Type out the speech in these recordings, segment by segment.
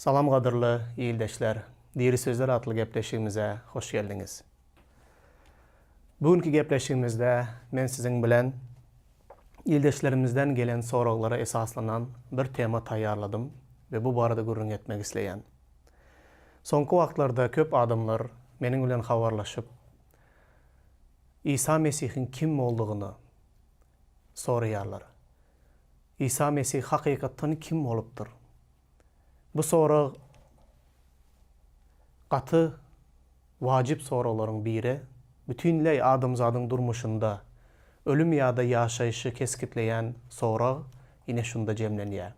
Salam gadyrly ildeşler! Diri sözler atly gepleşigimize hoş geldiňiz. Bu günki gepleşigimizde men siziň bilen ildeşlerimizden gelen soraglara esaslanan bir tema taýýarladym we bu barada gürrüň etmek isleýän. Soňky wagtlarda köp adamlar meniň bilen habarlaşyp, Isa Mesihiň kim boldugyny soraýarlar. Isa Mesih hakykatdan kim bolupdyr? Bu sorag gaty wajyp soraglaryň biri. Bütinleý adamzadyň durmuşynda ölüm ýa-da ýaşaýşy kesgitleýän sorag ine şunda jemlenýär.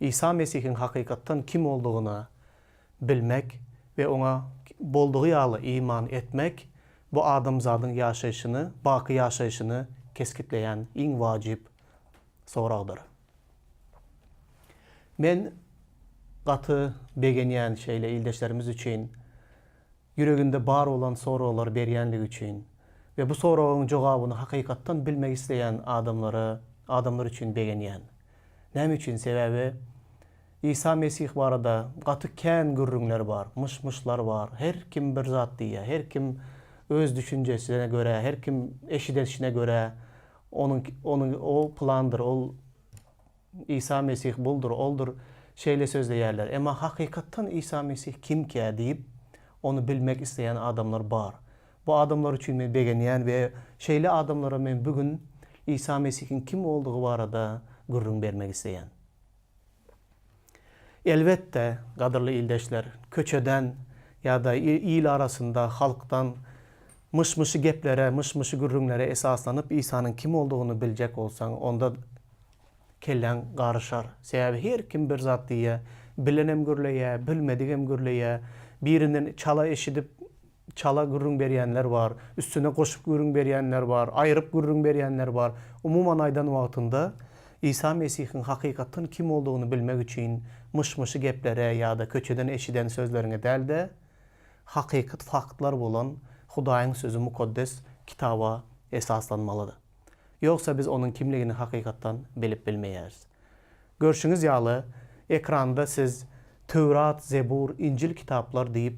Isa Mesihiň hakykatdan kim boldugyny bilmek we oňa boldugy ýaly iman etmek bu adamzadyň ýaşaýşyny, baky ýaşaýşyny kesgitleýän iň wajyp soragdyr. Men gaty begenýän şeýle ildeşlerimiz üçin, ýüreginde bar bolan soraglary berýänligi üçin we bu soragyň jogabyny hakykatdan bilmek isleýän adamlara, adamlar üçin begenýän. Näme üçin? Sebäbi Isa Mesih barada gaty kän gürrüňler bar, myş-myşlar bar. Her kim bir zat diýýär, her kim öz düşünjesine görä, her kim eşidişine görä onuň, onuň o pylandyr, ol Isa Mesih buldur, oldur şeýle sözleýärler. Emma hakykatdan Isa Mesih kimkä diýip, ony bilmek isleýän adamlar bar. Bu adamlar üçin men begenýän we şeýle adamlara men bu gün Isa Mesihiň kim boldugy barada gürrüň bermek isleýän. Elbetde, gadyrly ildeşler, köçeden ýa-da il arasynda halkdan myş-myşy geplere, myş-myşy gürrüňlere esaslanyp Isanyň kim boldugyny biljek bolsaň, onda kelläň garyşar. Sebäbi her kim bir zat diýýär. Bilenem gürleýär, bilmedigem gürleýär. Birinden çala eşidip, çala gürrüň berýänler bar, üstüne goşup gürrüň berýänler bar, aýryp gürrüň berýänler bar. Umuman aýdan wagtynda, Isa Mesihiň hakykatdan kim boldugyny bilmek üçin myş-myşy geplere ýa-da köçeden eşiden sözleriňe däl-de, hakykat faktlar bolan Hudaýyň Sözi Mukaddes Kitaba esaslanmalydyr. Ýogsa biz onuň kimligini hakykatdan bilip bilmeýäris. Görşüňiz ýaly, ekranda siz Töwrat, Zebur, Injil kitaplar diýip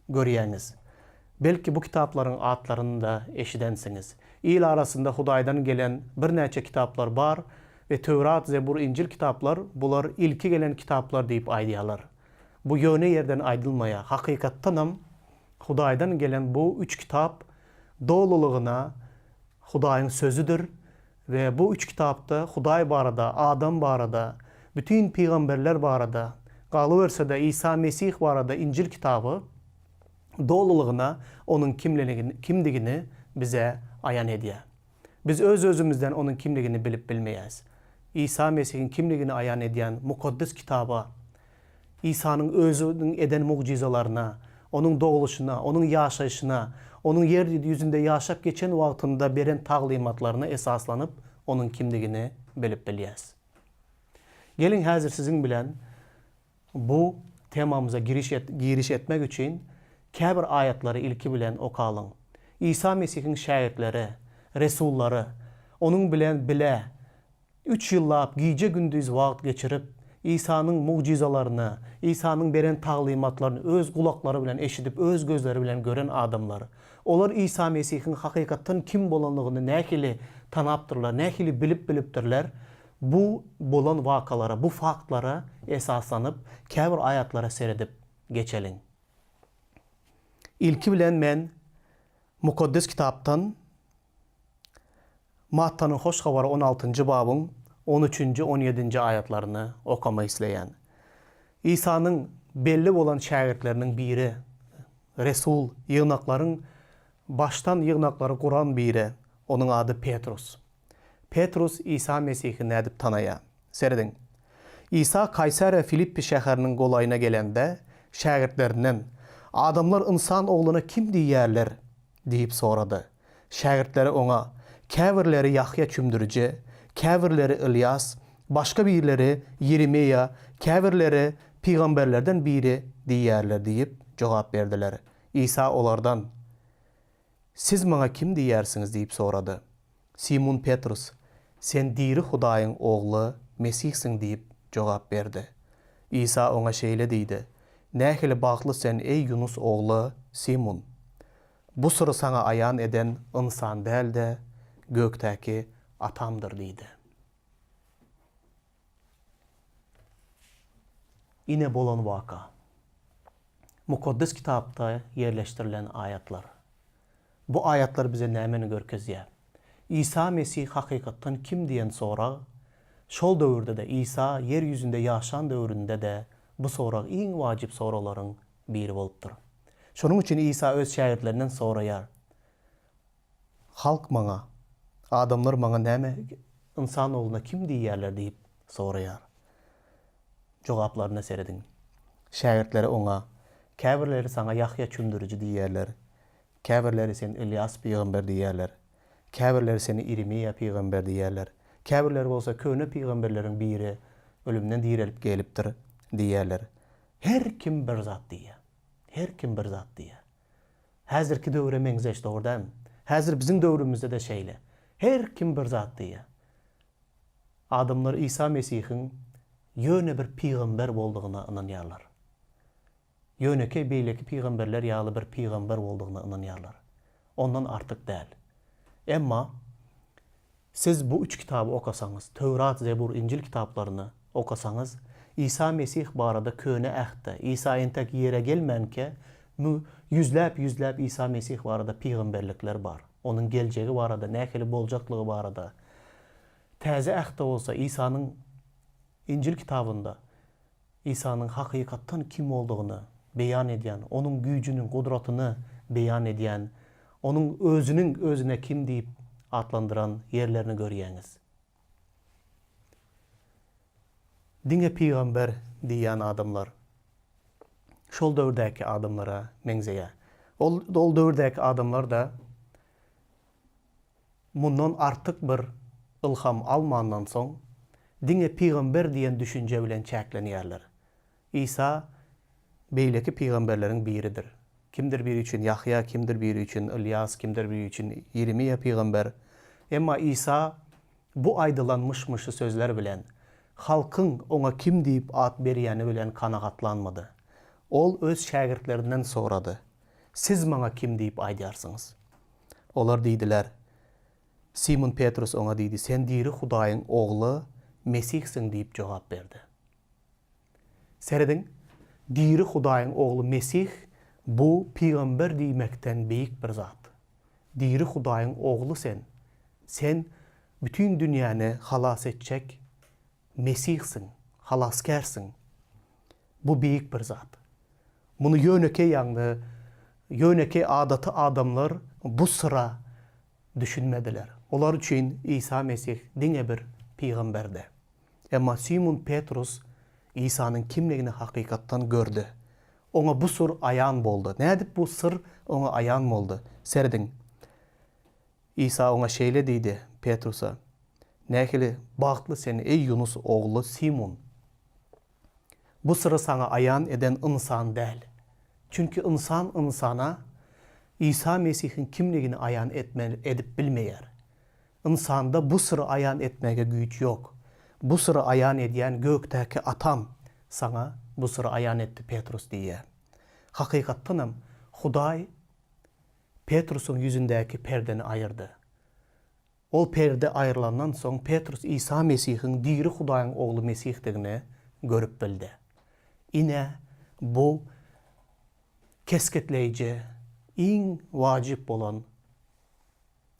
görýäňiz. Belki bu kitaplaryň atlaryny-da eşidensiňiz. Il arasynda Hudaýdan gelen birnäçe kitaplar bar we Töwrat, Zebur, Injil kitaplar bular ilki gelen kitaplar diýip aýdýarlar. Bu ýöne ýerden aýdylmaýar. Hakykatdanam Hudaýdan gelen bu üç kitap dolulygyna Hudaýyň Sözüdir we bu üç kitapda Hudaý barada, adam barada, bütin pygamberler barada, galyberse-de Isa Mesih barada Injil kitaby dolulygyna Onuň kimligini bize aýan edýär. Biz öz-özümizden Onuň kimligini bilip bilmeýäris. Isa Mesihiň kimligini aýan edýän Mukaddes Kitaba, Isanyň Özüniň eden mugjyzalaryna, Onuň dogluşyna, Onuň ýaşaýşyna, Onuň ýer ýüzünde ýaşap geçen wagtynda beren taglymatlaryna esaslanyp, Onuň kimdigini bilip bilýäs. Geliň, häzir siziň bilen bu temamyza giriş giriş etmek üçin käbir aýatlary ilki bilen okalyň. Isa Mesihiň şägirtleri, resullary, Onuň bilen bile Üç ýyllap gije-gündiz wagt geçirip, Isanyň mugjyzalaryny, Isanyň beren taglymatlaryny öz gulaklary bilen eşidip, öz gözleri bilen gören adamlar. Olar Isa Mesihiň hakykatdan kim bolandygyny nähili tanapdyrlar, nähili bilip bilipdirler, bu bolan wakalara, bu faktlara esaslanyp, käbir aýatlara seredip geçeliň. Ilki bilen men Mukaddes Kitapdan Mattanyň Hoş Habary on altynjy babyň on üçünji, on ýedinji aýatlaryny okamak isleýän. Isanyň belli bolan şägirtleriniň biri, resul, ýygnaklaryň başdan ýygnaklary guran biri, onuň ady Petrus. Petrus Isa Mesihi nädip tanaýar? Serediň. Isa Kaýsariýa Filippi şäheriniň golaýyna gelende, şägirtlerinden, Adamlar Ynsan Ogluna kim diýýärler? diýip sorady. Şägirtleri oňa, Käbirleri Ýahýa çümdüriji, käbirleri Ylýas, başga birleri Ýeremeýa, käbirleri pygamberlerden biri diýýärler diýip jogap berdiler. Isa olardan, Siz maňa kim diýýärsiňiz diýip sorady. Simun Petrus, Sen diri Hudaýyň Ogly Mesihsiň diýip jogap berdi. Isa oňa şeýle diýdi, Nähili bagtly sen, eý Ýunus ogly Simun! Bu syry saňa aýan eden ynsan däl-de, gökdäki Atamdyr diýdi. Ine bolan waka. Mukaddes Kitapda ýerleşdirilen aýatlar. Bu aýatlar bize nämeni görkezýär? Isa Mesih hakykatdan kim diýen sorag, şol döwürde-de, Isa ýer ýüzünde ýaşan döwründe-de bu sorag iň wajyp soraglaryň biri bolupdyr. Şonuň üçin Isa öz şägirtlerinden soraýar, Halk maňa, adamlar maňa näme, Ynsan ogluna kim diýýärler diýip soraýar. Jogaplaryna serediň. Şägirtleri oňa, Käbirleri saňa Ýahýa çümdüriji diýýärler, käbirleri sen Ylýas pygamber diýýärler, käbirleri seni Ýeremiýa pygamber diýýärler, käbirleri bolsa köne pygamberleriň biri ölümden direlip gelipdir diýýärler. Her kim bir zat diýýär. Her kim bir zat diýýär. Häzirki döwre meňzeş, dogry dälmi? Häzir biziň döwrümizde-de şeýle. Her kim bir zat diýýär. Adamlar Isa Mesihiň ýöne bir pygamber boldugyna ynanýarlar. Ýönekeý beýleki pygamberler ýaly bir pygamber boldugyna ynanýarlar. Ondan artyk däl. Emma siz bu üç kitaby okasaňyz, Töwrat, Zebur, Injil kitaplaryny okasaňyz, Isa Mesih barada Köne Ähtde, Isa entek ýere gelmänkä, ýüzläp-ýüzläp Isa Mesih barada pygamberlikler bar. Onuň geljegi barada, nähili boljaklygy barada. Täze Ähtde bolsa Isanyň Injil kitabynda Isanyň hakykatdan kim boldugyny beýan edýän, Onuň güýjüni, gudratyny beýan edýän, Onuň özüniň özüne kim diýip atlandyran ýerlerini görýäňiz. Diňe pygamber diýýän adamlar şol döwürdäki adamlara meňzeýär. Ol ol döwürdäki adamlar-da mundan artyk bir ylham almandan soň, diňe pygamber diýen düşünje bilen çäklenýärler. Isa beýleki pygamberleriň biridir. Kimdir biri üçin Ýahýa, kimdir biri üçin Ylýas, kimdir biri üçin Ýeremiýa pygamber. Emma Isa bu aýdylan myş-myşy sözler bilen, halkyň Oňa kim diýip at berýäni bilen kanagatlanmady. Ol öz şägirtlerinden sorady, Siz Maňa kim diýip aýdýarsyňyz? Olar diýdiler. Simun Petrus oňa diýdi, Sen diri Hudaýyň Ogly Mesihsiň diýip jogap berdi. Serediň, diri Hudaýyň Ogly Mesih bu pygamber diýmekden beýik bir zat. Diri Hudaýyň Ogly sen. Sen bütin dünýäni halas etjek Mesihsiň, Halasgärsiň. Bu beýik bir zat. Muny ýönekeý ýagny ýönekeý adaty adamlar bu syra düşünmediler. Olar üçin Isa Mesih diňe bir pygamberdi. Emma Simun Petrus Isanyň kimligini hakykatdan gördi. Oňa bu syr aýan boldy. Nädip bu syr oňa aýan boldy? Serediň. Isa oňa şeýle diýdi, Petrusa, Nähili bagtly sen, eý Ýunus ogly Simun! Bu syry saňa aýan eden ynsan däl. Çünki ynsan ynsana Isa Mesihiň kimligini aýan etme edip bilmeýär. Ynsanda bu syry aýan etmäge güýç ýok. Bu syry aýan edýän gökdäki Atam saňa bu syry aýan etdi Petrus diýýär. Hakykatdanam Hudaý Petrusyň ýüzündäki perdeni aýyrdy. Ol perde aýrylandan soň Petrus Isa Mesihiň diri Hudaýyň Ogly Mesihdigini görüp bildi. Ine, bu kesgitleýji, iň wajyp bolan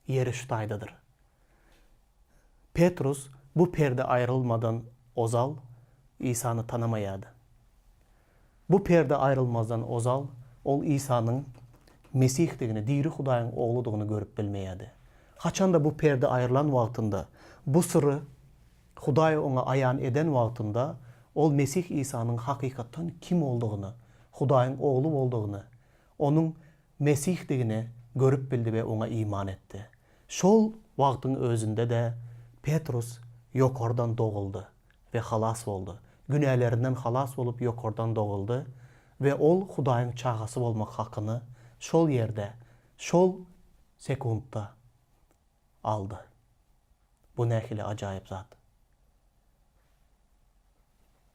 ýeri şu taýdadyr. Petrus bu perde aýrylmadan ozal Isany tanamaýardy. Bu perde aýrylmazdan ozal ol Isanyň Mesihdigini, diri Hudaýyň Ogludygyny görüp bilmeýärdi. Haçanda bu perde aýrylan wagtynda, bu syry Hudaý oňa aýan eden wagtynda, ol Mesih Isanyň hakykatdan kim boldugyny, Hudaýyň Ogly boldugyny, Onuň Mesihdigini görüp bildi we Oňa iman etdi. Şol wagtyň özünde-de Petrus ýokardan doguldy we halas boldy. Günälerinden halas bolup ýokardan doguldy we ol Hudaýyň çagasy bolmak hakyny şol ýerde, şol sekuntda aldy. Bu nähili ajaýyp zat!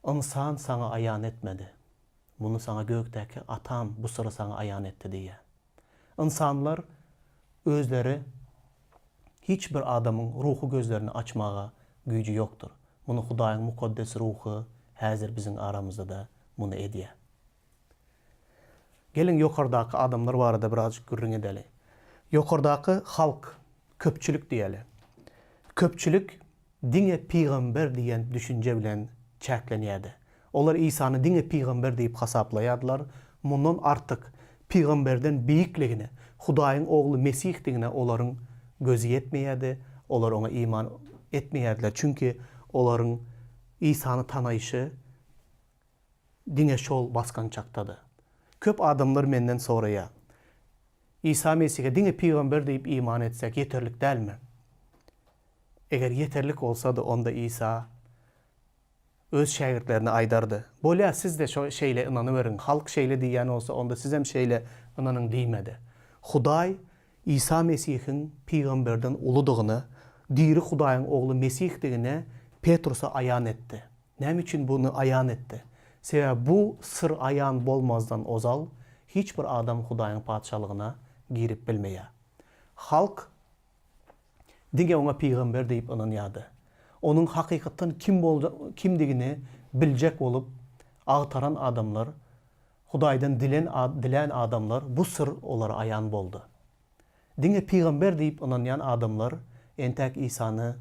Ynsan saňa aýan etmedi. Muny saňa gökdäki Atam bu syry saňa aýan etdi diýýär. Ynsanlar özleri hiç bir adamyň ruhy gözlerini açmaga güýji ýokdur. Muny Hudaýyň Mukaddes Ruhy häzir biziň aramyzda-da muny edýär. Geliň ýokardaky adamlar barada birazjyk gürrüň edeli. Ýokardaky halk, köpçülik diýeli. Köpçülik diňe pygamber diýen düşünje bilen çäklenýärdi. Olar Isany diňe pygamber diýip hasaplaýardylar, mundan artyk pygamberden beýikligine, Hudaýyň Ogly Mesihdigine olaryň gözi ýetmeýärdi, olar oňa iman etmeýärdiler, çünki olaryň Isany tanaýşy diňe şol basgançakdady. Köp adamlar menden soraýar, Isa Mesihe diňe pygamber diýip iman etsek ýeterlik dälmi? Eger ýeterlik bolsady, onda Isa Öz şägirtlerine aýdardy, Bolýa, siz-de şo şeýle ynanyberiň, halk şeýle diýýän bolsa, onda sizem şeýle ynanyň diýmedi. Hudaý Isa Mesihiň pygamberden uludygyny, diri Hudaýyň Ogly Mesihdigini Petrusa aýan etdi. Näme üçin buny aýan etdi? Sebäbi bu syr aýan bolmazdan ozal hiç bir adam Hudaýyň Patyşalygyna girip bilmeýär. Halk diňe oňa pygamber diýip ynanýardy. Onuň hakykatdan kim kimdigini biljek bolup agtaran adamlar, Hudaýdan dilen dilän adamlar bu syr olara aýan boldy. Diňe pygamber diýip ynanýan adamlar entäk Isany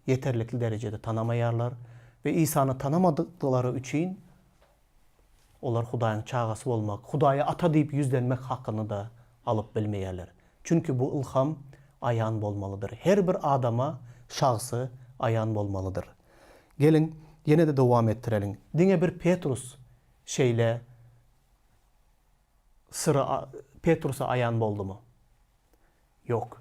ýeterlikli derejede tanamaýarlar we Isany tanamadyklary üçin olar Hudaýyň çagasy bolmak, Hudaýa Ata diýip ýüzlenmek hakyny-da alyp bilmeýärler. Çünki bu ylham aýan bolmalydyr. Her bir adama şahsy aýan bolmalydyr. Geliň, ýene-de dowam etdireliň. Diňe bir Petrus şeýle syry Petrusa aýan boldumy? Ýok.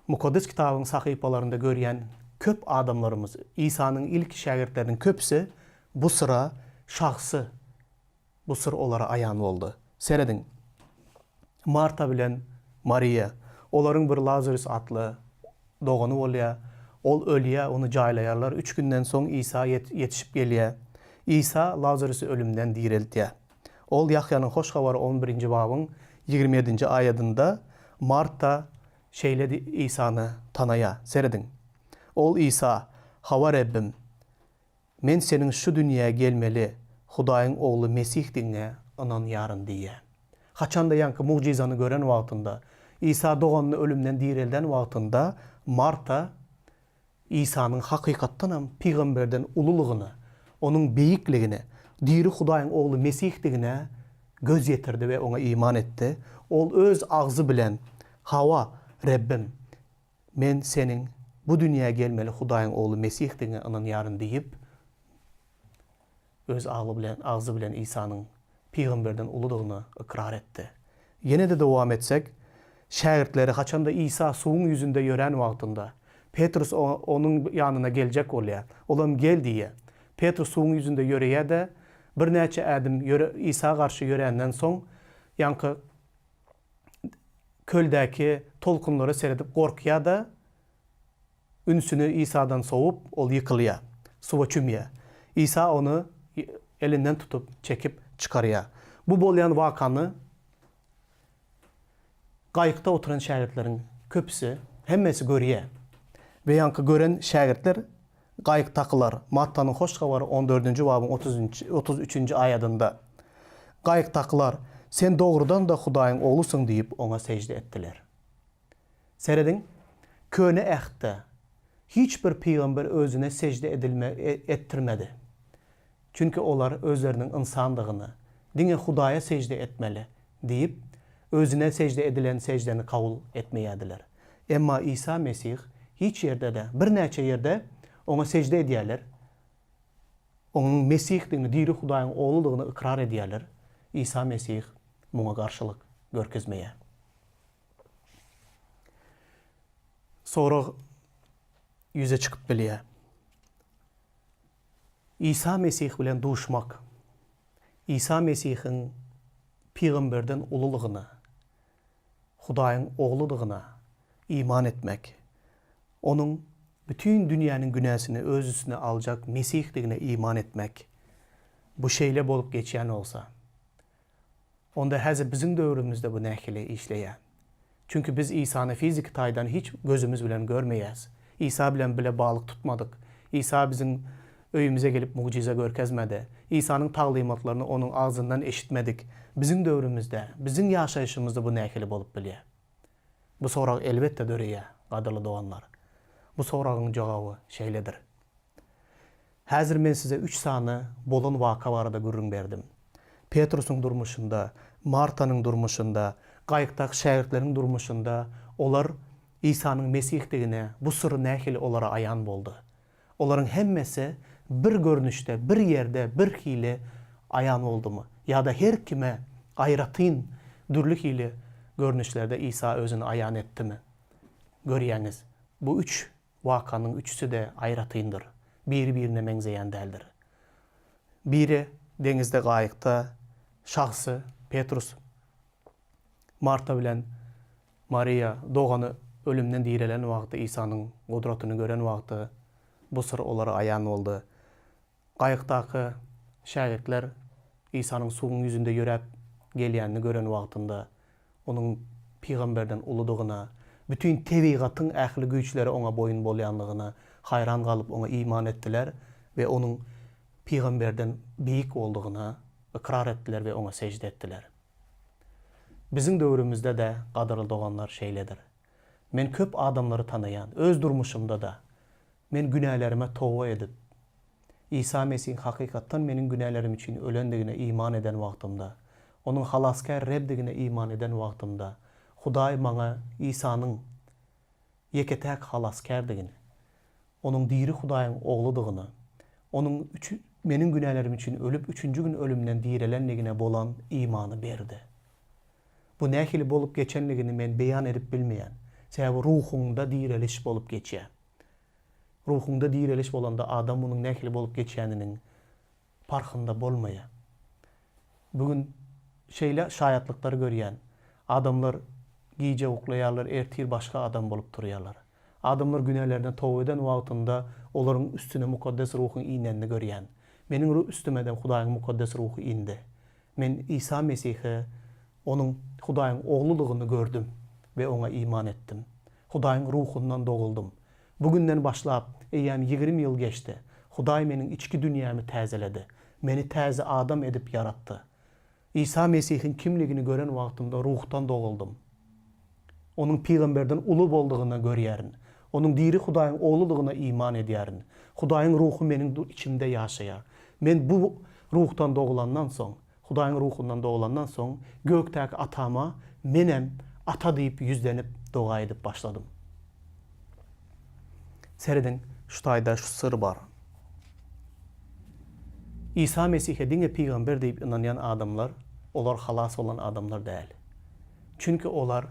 Mukaddes Kitabyň sahypalarynda görýän köp adamlarymyz, Isanyň ilki şägirtleriniň köpüsi bu syra şahsy, bu syr olara aýan boldy. Serediň, Marta bilen Mariýa, olaryň bir Lazarus atly dogany bolýar. Ol ölýär, ony jaýlaýarlar. Üç günden soň Isa ýetişip gelýär. Isa Lazarusy ölümden direltýär. Ol Ýahýanyň Hoş Habary on birinji babyň 27-nji aýadynda Marta şeýle Isany tanaýar. Serediň. Ol Isa, Hawa, Rebbim, men Seniň şu dünýä gelmeli Hudaýyň Ogly Mesihdigiňe ynanýaryn diýýär. Haçanda ýaňky mugjyzany gören wagtynda, Isa doganyny ölümden direlden wagtynda Marta Isanyň hakykatdanam pygamberden ululygyna, onuň beýikligine, diri Hudaýyň Ogly Mesihdigine göz ýetirdi we oňa iman etdi. Ol öz agzy bilen, Hawa, Rebbim, men Seniň bu dünýä gelmeli Hudaýyň Ogly Mesihdigiňe ynanýaryn diýip, öz agly bilen, agzy bilen Isanyň pygamberden uludygyny ykrar etdi. Ýene-de dowam etsek, şägirtleri haçanda Isa suwuň ýüzünde ýörän wagtynda, Petrus Onuň ýanyna geljek bolýar. Olam gel diýýär. Petrus suwuň ýüzünde ýöreýär-de, birnäçe ädim ýöre, Isa garşy ýöränden soň, ýaňky köldäki tolkunlara seredip gorkýar-da, Ünsüni Isadan sowup, ol ýykylýar. Suwa çümýär. Isa ony elinden tutup, çekip çykarýar. Bu bolýan wakany gaýykda oturan şägirtleriň köpüsi, hemmesi görýär. We ýaňky gören şägirtler gaýykdakylar, Mattanyň Hoş Habary on dördünji babyň otuz üçünji aýadynda, Gaýykdakylar, Sen dogrudan-da Hudaýyň Oglusyň diýip, oňa sežde etdiler. Serediň, Köne Ähtde hiç bir pygamber özüne sežde edilme etdirmedi. Çünki olar özleriniň ynsandygyny, diňe Hudaýa sežde etmeli diýip, özüne sežde edilen seždeni kabul etmeýärdiler. Emma Isa Mesih hiç ýerde-de, birnäçe ýerde Oňa sežde edýärler, Onuň Mesihdigini, diri Hudaýyň Ogludygyny ykrar edýärler. Isa Mesih muňa garşylyk görkezmeýär. Sorag ýüze çykyp bilýär. Isa Mesih bilen duşmak, Isa Mesihiň pygamberden ululygyna, Hudaýyň Ogludygyna iman etmek, Onuň bütin dünýäniň günäsini Öz üstüne aljak Mesihdigine iman etmek. Bu şeýle bolup geçýän bolsa, onda häzir biziň döwrümizde bu nähili işleýär? Çünki biz Isany fiziki taýdan hiç gözümiz bilen görmeýäs. Isa bilen bile balyk tutmadyk. Isa biziň öýümize gelip mugjyza görkezmedi. Isanyň taglymatlaryny onuň agzyndan eşitmedik. Biziň döwrümizde, biziň ýaşaýşymyzda bu nähili bolup bilýär? Bu sorag elbetde döreýär, gadyrly doganlar. Bu soragyň jogaby şeýledir. Häzir men size üç sany bolan waka barada gürrüň berdim. Petrusyň durmuşynda, Martanyň durmuşynda, gaýykdaky şägirtleriň durmuşynda olar Isanyň Mesihdigine bu syr nähili olara aýan boldy. Olaryň hemmesi bir görnüşde, bir ýerde, bir hili aýan boldumy? Ýa-da her kime aýratyn dürli hili görnüşlerde Isa özüni aýan etdimi? Görýäňiz, bu üç Wakanyň üçüsi-de aýratyndyr, biri-birine meňzeýän däldir. Biri deňizde gaýykda şahsy Petrus, Marta bilen Mariýa dogany ölümden direlen wagty Isanyň gudratyny gören wagty bu syr olara aýan boldy. Gaýykdaky şägirtler Isanyň suwuň ýüzünde ýöräp gelýänini gören wagtynda, Onuň pygamberden uludygyna, bütin tebigatyň ähli güýçleri Oňa boýun bolýanlygyna haýran galyp, Oňa iman etdiler we Onuň pygamberden beýik boldugyna ykrar etdiler we Oňa sežde etdiler. Biziň döwrümizde-de, gadyrly doganlar, şeýledir. Men köp adamlary tanaýan, öz durmuşymda-da, Men günälerime toba edip, Isa Mesihiň hakykatdan meniň günälerim üçin ölendigine iman eden wagtymda, Onuň Halasgär Rebdigine iman eden wagtymda, Hudaý maňa Isanyň ýeke-täk Halasgärdigini, Onuň diri Hudaýyň Ogludygyny, Onuň meniň günälerim üçin ölüp, üçünji gün ölümden direlendigine bolan imany berdi. Bu nähili bolup geçenligini men beýan edip bilmeýän. Sebäbi ruhuňda direliş bolup geçýär. Ruhuňda direliş bolanda adam munuň nähili bolup geçýäniniň parhynda bolmaýar. Bu gün şeýle şaýatlyklary görýän. Adamlar gije uklaýarlar, ertir başga adam bolup turýarlar. Adamlar günälerine toba eden wagtynda olaryň üstüne Mukaddes Ruhuň inenini görýän. Meniň üstüme-de Hudaýyň Mukaddes Ruhy indi. Men Isa Mesihe Onuň Hudaýyň Ogludygyny gördüm we Oňa iman etdim. Hudaýyň Ruhundan doguldym. Bu günden başlap, eýýäm 20 ýyl geçdi. Hudaý meniň içki dünýämi täzeledi. Meni täze adam edip ýaratdy. Isa Mesihiň kimligini gören wagtymda Ruhdan doguldym. Onuň pygamberden uly boldugyny görýärin. Onuň diri Hudaýyň Ogludygyna iman edýärin. Hudaýyň Ruhy meniň içimde ýaşaýar. Men bu Ruhdan dogulandan soň, Hudaýyň Ruhundan dogulandan soň, gökdäki Atama menem Ata diýip ýüzlenip doga edip başladym. Serediň, şu taýda şu syr bar. Isa Mesihe diňe pygamber diýip ynanýan adamlar, olar halas bolan adamlar däl. Çünki olar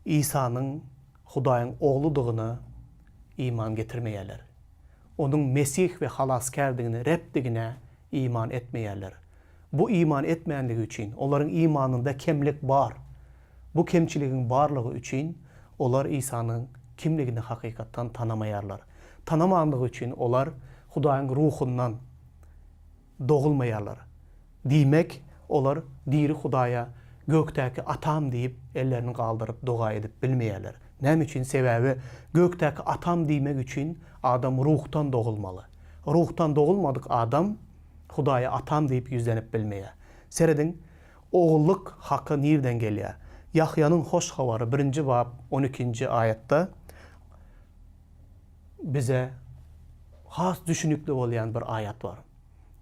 Isanyň Hudaýyň Ogludygyna iman getirmeýärler. Onuň Mesih we Halasgärdigine, Rebdigine iman etmeýärler. Bu iman etmänligi üçin, olaryň imanynda kemlik bar. Bu kemçiligiň barlygy üçin, olar Isanyň kimligini hakykatdan tanamaýarlar. Tanamanlygy üçin olar Hudaýyň Ruhundan dogulmaýarlar. Diýmek, olar diri Hudaýa Gökdäki Atam diýip ellerini galdyryp doga edip bilmeýärler. Näme üçin? Sebäbi Gökdäki Atam diýmek üçin adam ruhdan dogulmaly. Ruhdan dogulmadyk adam Hudaýa Atam diýip ýüzlenip bilmeýär. Serediň, ogullyk haky nirden gelýär? Ýahýanyň Hoş Habary birinji bap on ikinji aýatda bize has düşünikli bolýan bir aýat bar.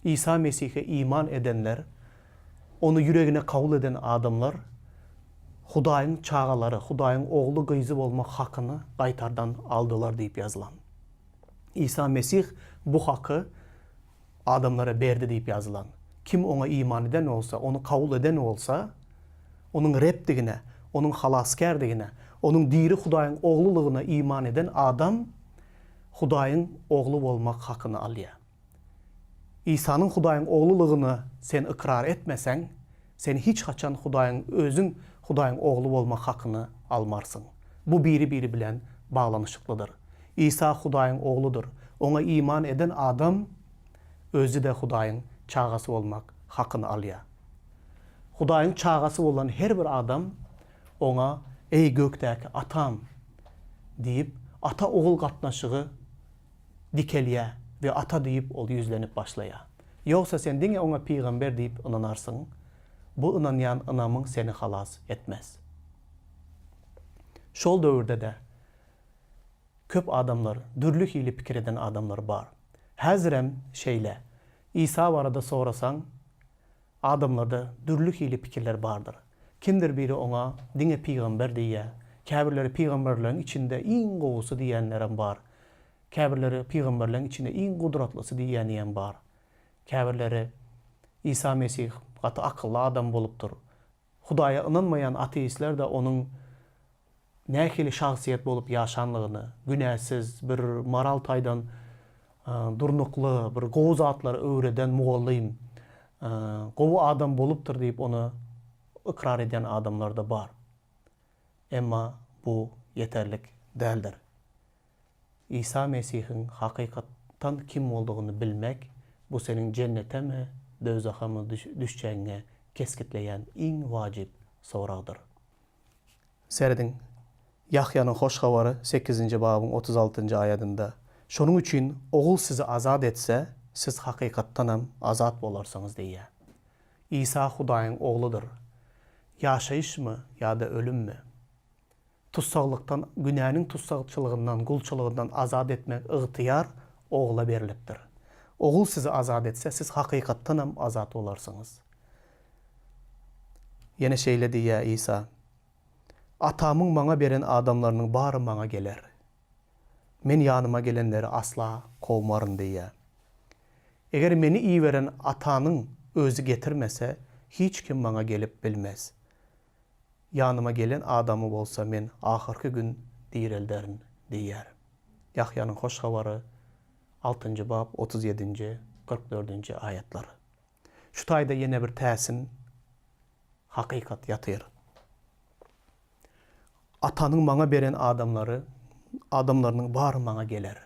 Isa Mesihe iman edenler, Ony ýüregine kabul eden adamlar Hudaýyň çagalary, Hudaýyň ogly-gyzy bolmak hakyny gaýtardan aldylar diýip ýazylan. Isa Mesih bu haky adamlara berdi diýip ýazylan. Kim Oňa iman eden bolsa, Ony kabul eden bolsa, Onuň Rebdigine, Onuň Halasgärdigine, Onuň diri Hudaýyň Oglulygyna iman eden adam Hudaýyň ogly bolmak hakyny alýar. Isanyň Hudaýyň Oglulygyny sen ykrar etmeseň, sen hiç haçan Hudaýyň özüň Hudaýyň Ogly bolmak hakyny almarsyň. Bu biri-biri bilen baglanyşyklydyr. Isa Hudaýyň Ogludyr. Oňa iman eden adam özi-de Hudaýyň. çagasy bolmak hakyny alýar. Hudaýyň çagasy bolan her bir adam Oňa, Eý, gökdäki Atam! diýip, ata-ogul gatnaşygy dikelýär we Ata diýip ol ýüzlenip başlaýar. Ýogsa sen diňe oňa pygamber diýip ynanarsyň, bu ynanýan ynamyň seni halas etmez. Şol döwürde-de köp adamlar, dürli hili pikir eden adamlar bar. Häzirem şeýle. Isa barada sorasaň, adamlarda dürli hili pikirler bardyr. Kimdir biri oňa diňe pygamber diýýär, käbirleri pygamberleriň içinde iň gowusy diýýänlerem bar. Käbirleri pygamberleriň içinde iň gudratlysy diýýäniem bar. Käbirleri Isa Mesih gaty akylly adam bolupdyr. Hudaýa ynanmaýan ateistler-de onuň nähili şahsyýet bolup ýaşanlygyny, günäsiz, bir moral taýdan durnukly, bir gowy zatlary öwreden mugallym, gowy adam bolupdyr diýip ony ykrar edýän adamlar-da bar. Emma bu ýeterlik däldir. Isa Mesihiň hakykatdan kim boldugyny bilmek, bu seniň jennetemi, döwzahamy düşjegiňi kesgitleýän iň wajyp soragdyr. Serediň, Ýahýanyň Hoş Habary sekizinji babyň 36-njy aýadynda, Şonuň üçin Ogul sizi azat etse, siz hakykatdanam azat bolarsyňyz diýýär. Isa Hudaýyň Ogludyr. Ýaşaýyşmy ýa-da ölümmi? Tussaglykdan, günäniň tussagçylygyndan, gulçulygyndan azat etmek ygtyýar Ogla berlipdir. Ogul sizi azat etse, siz hakykatdanam azat bolarsyňyz. Ýene şeýle diýýär Isa, Atamyň Maňa beren adamlarynyň bary Maňa geler. Men ýanyma gelenleri asla kowmaryn diýýär. Eger Meni iberen Atanyň Özi getirmese, hiç kim Maňa gelip bilmez. Ýanyma gelen adamy bolsa Men ahyrky gün direlderin diýýär. Ýahýanyň Hoş Habary, altynjy bap, 37-nji, 44-nji aýatlar. Şu taýda ýene bir täsin hakykat ýatyr. Atanyň maňa beren adamlary, adamlarynyň bary maňa geler.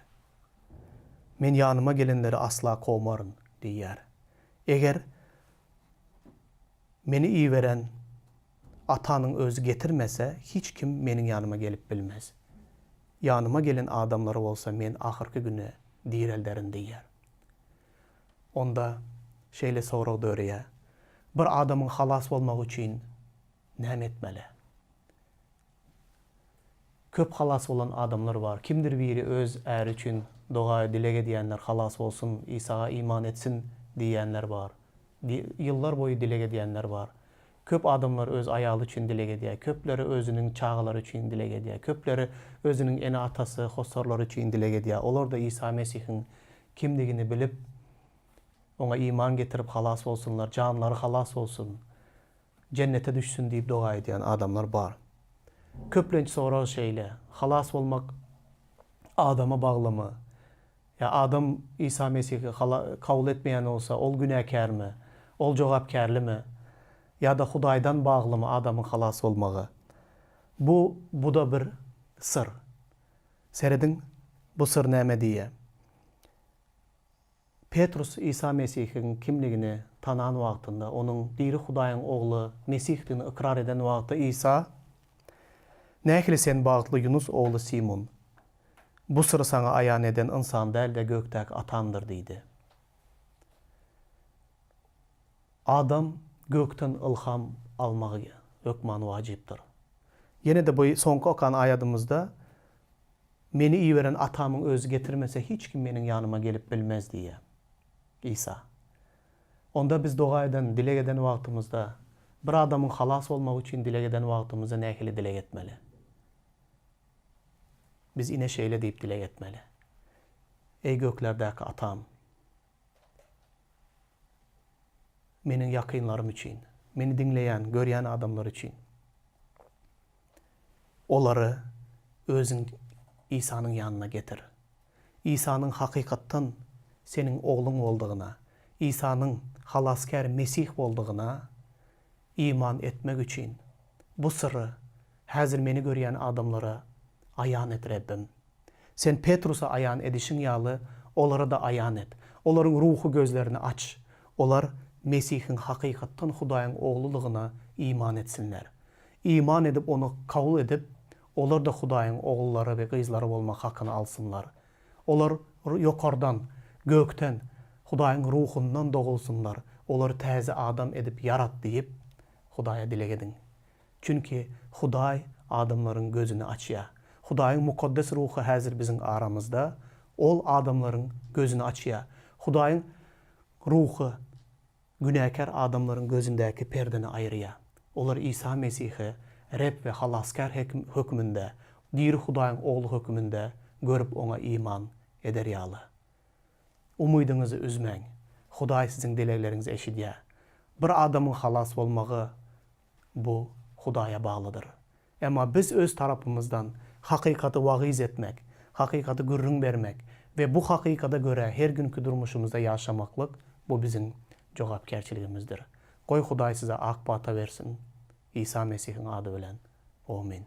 Men ýanyma gelenleri asla kowmaryn diýýär. Eger Meni iberen Atanyň Özi getirmese, hiç kim Meniň ýanyma gelip bilmez. Ýanyma gelen adamlary bolsa Men ahyrky güne direlderin diýýär. Onda şeýle sorag döreýär, Bir adamyň halas bolmagy üçin näme etmeli? Köp halas bolan adamlar bar. Kimdir biri öz äri üçin doga dileg edýänler halas bolsun, Isaga iman etsin diýýänler bar. Ýyllar boýy dileg edýänler bar. Köp adamlar öz aýaly üçin dileg edýär, köpleri özüniň çagalary üçin dileg edýär, köpleri özüniň ene-atasy, hossarlary üçin dileg edýär. Olar-da Isa Mesihiň kimdigini bilip, Oňa iman getirip halas bolsunlar, janlary halas bolsun, jennete düşsün diýip doga edýän adamlar bar. Köplenç sorag şeýle, halas bolmak adama baglymy? Ýa adam Isa Mesihi kabul etmeýän bolsa, ol günäkärmi? Ol jogapkärlimi? Ýa-da Hudaýdan baglymy adamyň halas bolmagy? Bu, bu-da bir syr. Serediň, bu syr näme diýýär? Petrus Isa Mesihiň kimligini tanan wagtynda, Onuň diri Hudaýyň Ogly Mesihdigini ykrar eden wagty Isa, Nähili sen bagtly Ýunus ogly Simun! Bu syry saňa aýan eden ynsan däl-de, gökdäki Atamdyr diýdi. Adam gökden ylham almagy hökman wajypdyr. Ýene-de bu soňky okan aýadymyzda Meni iberen Atamyň Özi getirmese, hiç kim Meniň ýanyma gelip bilmez diýýär. Isa. Onda biz doga eden, dileg eden wagtymyzda, bir adamyň halas bolmagy üçin dileg eden wagtymyzda nähili dileg etmeli? Biz ine şeýle diýip dileg etmeli. Eý göklerdäki Atam! Meniň ýakynlarym üçin, meni diňleýän, görýän adamlar üçin olary Özüň Isanyň ýanyna getir. Isanyň hakykatdan Seniň Ogluň boldugyna, Isanyň Halasgär Mesih boldugyna iman etmek üçin bu syry häzir meni görýän adamlara aýan et, Rebbim. Sen Petrusa aýan edişiň ýaly, olara-da aýan et. Olaryň ruhy gözlerini aç. Olar Mesihiň hakykatdan Hudaýyň Ogludygyna iman etsinler. Iman edip Ony kabul edip, olar-da Hudaýyň ogullary we gyzlary bolmak hakyny alsynlar. Olar ýokardan, gökden, Hudaýyň Ruhundan dogulsynlar, olary täze adam edip ýarat diýip, Hudaýa dileg ediň. Çünki Hudaý adamlaryň gözüni açýar. Hudaýyň Mukaddes Ruhy häzir biziň aramyzda, Ol adamlaryň gözüni açýar. Hudaýyň Ruhy günäkär adamlaryň gözündäki perdeni aýyrýar. Olar Isa Mesihi Reb we Halasgär hökmünde, diri Hudaýyň Ogly hökmünde görüp Oňa iman eder ýaly. Umydyňyzy üzmäň. Hudaý siziň dilegleriňizi eşidýär. Bir adamyň halas bolmagy bu Hudaýa baglydyr. Emma biz öz tarapymyzdan hakykaty wagyz etmek, hakykaty gürrüň bermek we bu hakykata görä her günki durmuşymyzda ýaşamaklyk bu biziň jogapkärçiligimizdir. Goý Hudaý size ak pata bersin. Isa Mesihiň ady bilen. Omyn.